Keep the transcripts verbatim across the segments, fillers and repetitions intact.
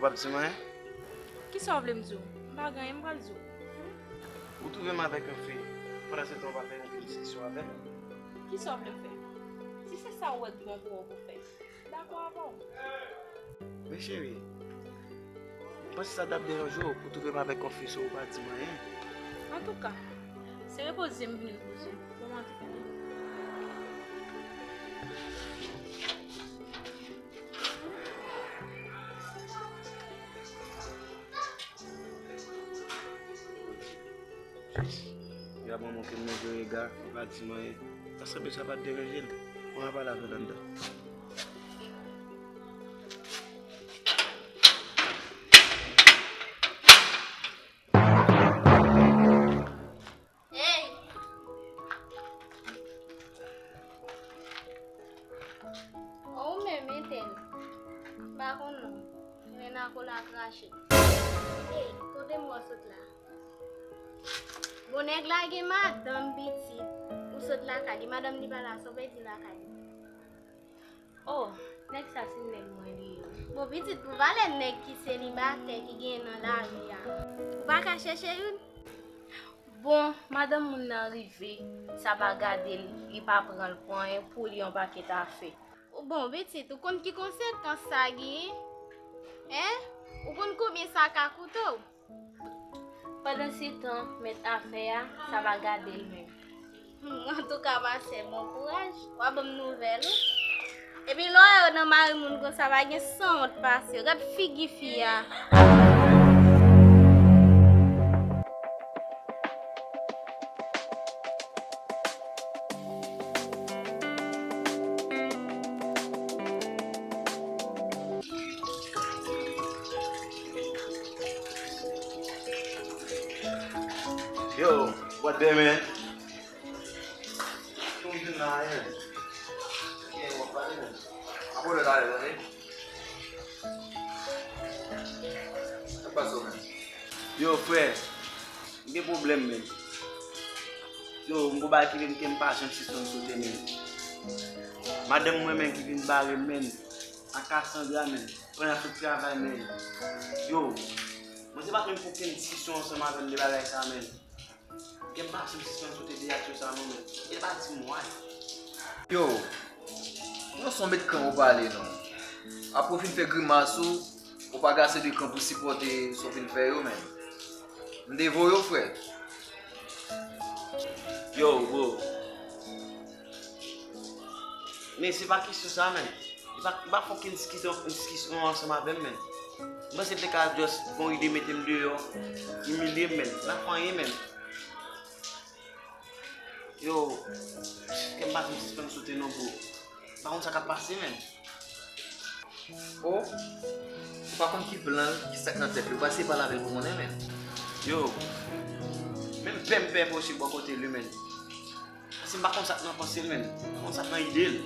Di m anyen. Kisa w vle m di w? M pa gen anyen m pral di w. Ou twouve m avèk yon fi, pandan se tan w pa fè okenn diskisyon avè l. Kisa w vle m fè? Si se sa w wè k bon pou w, ou fè. Dakò avè w. Men cheri, m panse sa t ap deranje w pou w twouve m avèk yon fi san w pa di m anyen. Antouka, se repoze m vin repoze m. Bon, m antre. Li ap ban m okenn move rega, li pa di m anyen. Sa sanble sa pa t deranje l. Mwen al pale avè l anndan. Hey! Oh, ou menm, Etèn. M pa konn non. Renato la krache. Hey, kote m wè w sot la? Bon, nèg la gen madanm, pitit, ou sot lakay li. Madanm li pa la, sa w pèdi lakay li? Oh, nèg sa se nèg mwen li ye. Bon, pitit, pou valè nèg ki selibatè ki genyen nan lari a, ou pa ka chèche youn? Bon, madanm moun nan rive, sa pa gade l, li pa pran l pou anyen, pou li yon pakèt afè. Bon, pitit, ou konn ki konsekans sa genyen? Hein? Ou konn konbyen sa ka koute w? Pandan se tan, mèt afè a, sa pa gade l menm. Hmm, antouka, ma sè, bon kouraj. W a ban m nouvèl, wi. Epi lè w wè yo nan mari moun konsa, pa gen sanwont pase yo. Gad figi fi a. Yo, what the man? Tonbe nan ayen. Gen w ap pale menm. Apre lè talè, tande. Sa k pase w menm? Yo, frè, m gen pwoblèm menm. Yo, m gon bagay ki vin ke m pa janm sispann sote menm. Madanm mwen menm ki vin bare m menm. A Cassandra menm. Pandan sot travay menm. Yo, mwen se pa menm pou okenn diskisyon ansanm avè l de bagay sa menm. Gen pa sou sispann sote de aksyon sa non men. E pa di m why. Yo, non, se yon met kan ou pale non. Apre w fin fè grimas ou, ou pa gen ase de kan pou sipòte sa w fin fè yo men. M te voye w frè. Yo, bro. Men se pa kesyon sa men. Li pa, li pa fè okenn diskisyon, diskisyon ansanm avè m, men. M panse l te ka just gon ide mete m deyò, imilye m, men. L ap fè anyen, men. Yo, kè m pa janm sispann sote non, bro. M pa konn sa k ap pase, men. O, ou pa konn ki plan l, ki sa k nan tèt li. Ou pa eseye pale avè l pou konnen, men. Yo, menm pè m pè posib bò kote li, men. Paske m pa konn sa k nan panse l, men. M pa konn sa k nan ide l.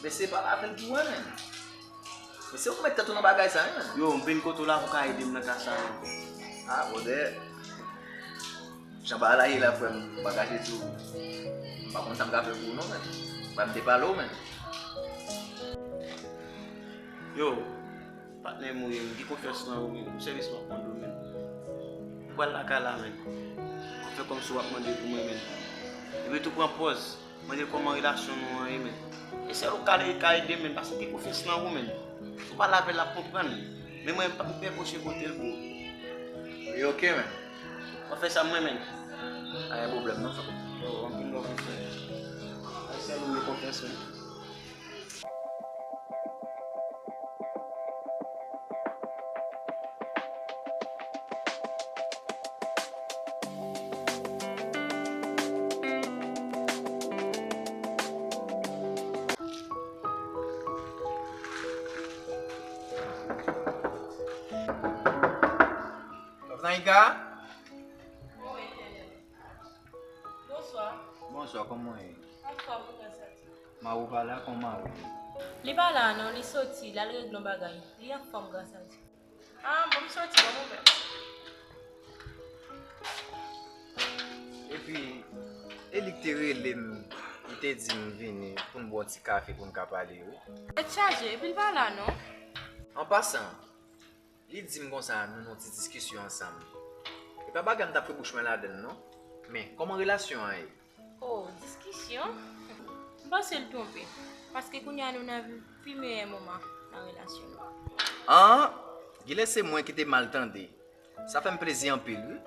Men se pale avè l pou wè, men. Men se ou k met tèt ou nan bagay sa, wi, men. Yo, m vin kote w la pou w ka ede m nan ka sa, men. A, bwodè. Jan bagay la ye la, frè m, m pa kache di w. M pa konn sa m ka fè pou ou, non, men. Frè m te pale w, men. Yo, patnè m ou ye, m gen konfyans nan ou, men. Pou sèvis m ap rann ou, men. M pral lakay la, men. W ap fè kòmsi w ap mande pou mwen, men. Epi tou pran pòz. Mande l kòman relasyon nou an ye, men. E sèl ou ka, ka ede m, men, paske m gen konfyans nan ou, men. Ou pale avè l, l ap konprann. Men mwen, m pa, m pè pwoche kote l, bro. Li oke, men. W ap fè sa mwen, men. Pa gen pwoblèm, non, frè. Yo, anpil love, frè. Ay, sèl ou m gen konfyans, men. Naika? Bonswa. Bonswa, kòman w ye? Anfòm, ou, gras a Dye. Mari w pa la, kòman mari w ye? Li pa la non, li soti, l al regle yon bagay. Li anfòm, gras a Dye. Ah, bon, m soti, bon, m ouvè. Epi, e li k te rele m, li te di m vini pou n bwè yon ti kafe pou n ka pale, wi. Tèt chaje, epi l pa la non. An pasan, Li di m konsa, nou nan yon ti diskisyon ansanm. E pa bagay m t ap fè bouch mwen ladann, non. Men, kòman relasyon an ye? Oh, diskisyon? M panse l twonpe. Paske kounye a nou nan pi meyè moman nan relasyon nou an. An! Genlè se mwen ki te mal tande. Sa fè m plezi anpil, wi.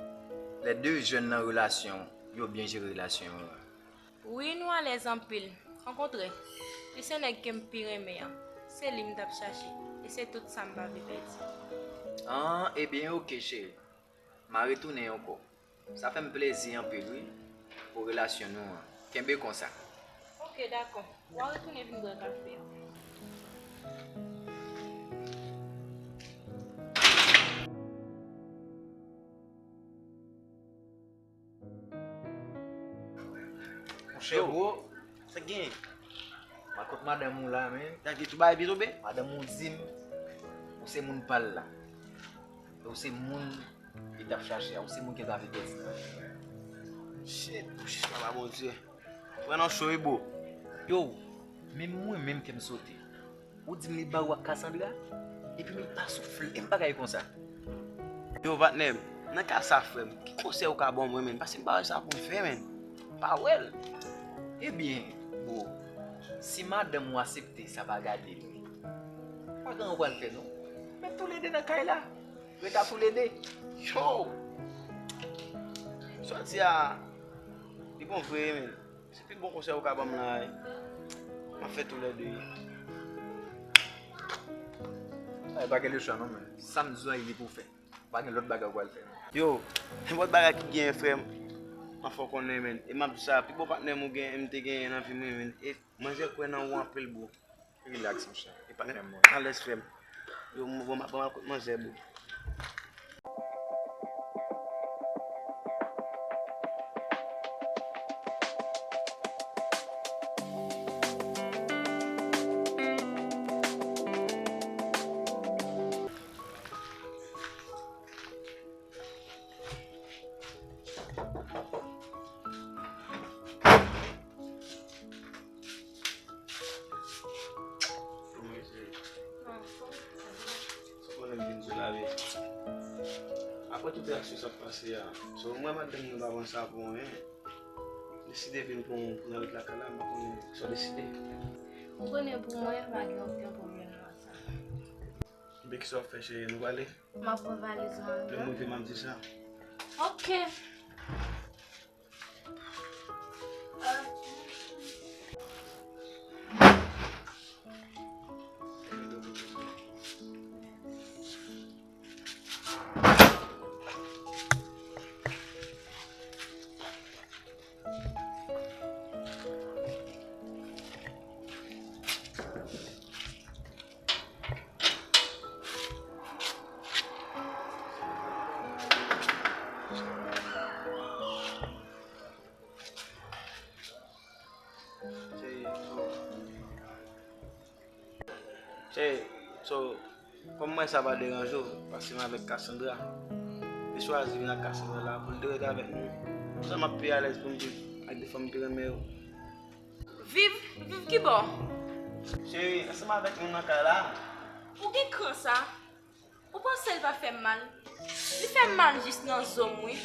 Lè de jèn nan relasyon, yo byen jere relasyon yo. Wi, nou alèz anpil. Okontrè, li se nèg ke m pi renmen an. Se li m t ap chache. E se tout sa m pa vle pèdi. An, ebyen, oke, cheri. M a retounen ankò. Sa fè m plezi anpil, wi, pou relasyon nou an. Kenbe konsa. Oke, dakò. W a retounen vin bwè kafe a. Monchè, bro, sa k genyen? M a kont madanm ou la, men. Gade tout bagay byen tonbe? Madanm ou di m, ou se moun pa l la. E ou se moun li t ap chache a, ou se moun ke l pa vle pèdi nan. Shit, papa Bondye. Pran nan cho wi, bro. Yo, menm mwen menm kè m sote. Ou di m li ba ou ak Cassandra, epi m li pa soufle m bagay konsa. Yo, patnè m, nan ka sa, frè m, ki konsèy ou ka ban mwen, menm? Paske m pa wè sa pou m fè, menm. M pa wè l. Ebyen, bro, si madanm ou aksepte sa pa gade l, men. Pa gen anyen ou pral fè, non. Met toulede nan kay la. Ret a toulede. Yo! Sa w di a, li bon vre, menm. Se pi bon konsèy ou ka ban m la, wi. M ap fè toulède. Ay, pa gen lechwa non, men. Sa m di w la, li pou fè. Pa gen lòt bagay ou pral fè. Yo, nenpòt bagay ki genyen, frè m, m ap fè w konnen, men. E m ap di sa, pi bon patnè m ou gen, m te genyen nan vi mwen, men. E manzè kwè nan ou anpil, bro. Rilaks, monchè. E patnè m mwen. Alèz, frè m. Yo, m, bon, m ap, bon, m ap kot manzè, bro. Ou konnen m vin sou lavi. Apre tout reyaksyon sa k pase a, so, mwen madanm nan pa pran sa pou anyen. Deside vin pou, pou n al ret lakay la, m pa konnen sa w deside. Ou konnen pou mwen, pa gen okenn pwoblèm nan sa. Ebyen, kisa w ap fè, cheri? Nou prale? M ap pran valiz mwen. Lè m rive, m ap di sa. Ok. Cheri, so, kòm m wè sa pa deranje w, paske m avèk Cassandra. Li chwazi vin ak Cassandra la pou l te ret avèk nou. Konsa m ap pi alèz pou m viv ak de fanm m te renmen yo. Viv? Viv kibò? Cheri, ansanm avèk nou nan kay la. Ou gen kran sa? Ou panse l pa fè m mal? Li fè m mal jis nan zo m, wi.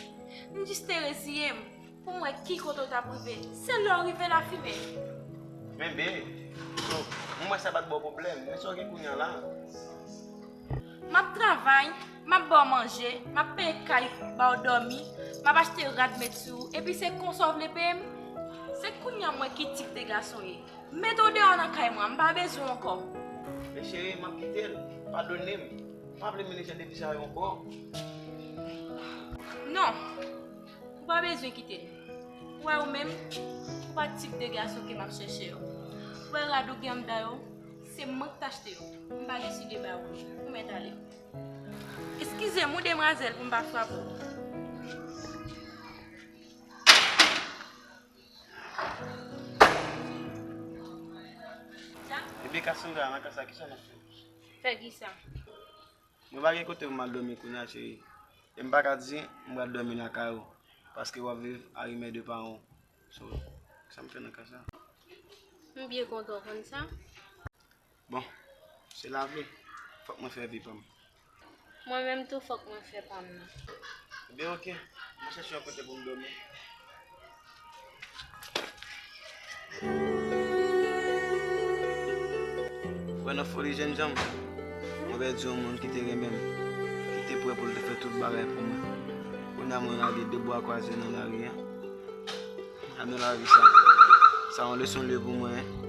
M jis te reziye m pou m wè ki kote w t ap rive. Se lè w rive la, fimen. Men, babe, m wè sa pa t ba w pwoblèm. Men sa w gen kounye a la? M ap travay, m ap ba w manje, m ap peye kay, ba w dòmi, m ap achte rad met sou ou, epi se konsa w vle peye m? Se kounye a m wè ki tip de gason w ye. M mete w deyò nan kay mwen, m pa bezwen w ankò. Men cheri, m ap kite l. Padone m. M pa vle mennen jan de vi sa yo ankò. Non. Ou pa bezwen kite l. Ou wè ou menm, ou pa tip de gason ke m ap chèche yo. Ou wè rad ou gen anndan yo, se mwen k t achte yo. M pa deside ba ou yo. Ou mèt ale. Eskize m, wi, demwazèl, pou m pa frape w. Ebyen, Cassandra, nan ka sa, kisa n ap fè? Fè kisa? Mwen pa gen kote pou m al dòmi kounye a, cheri. E m pa ka di m pral dòmi lakay ou, paske w ap viv a rimè de paran w. So, sa m fè nan ka sa? M byen kontan w konn sa. Bon, se lavi. Fòk mwen fè vi pa m. Mwen menm tou, fòk mwen fè pa m nan. Ebyen, oke. Mwen chèche yon kote pou m dòmi. Wè nan foli jènjan m, mwen pèdi yon moun ki te renmen m, ki te prè pou l te fè tout bagay pou mwen. Kounye a mwen rale de bwa kwaze nan lari a. A nan lavi sa, sa yon leson l ye pou mwen.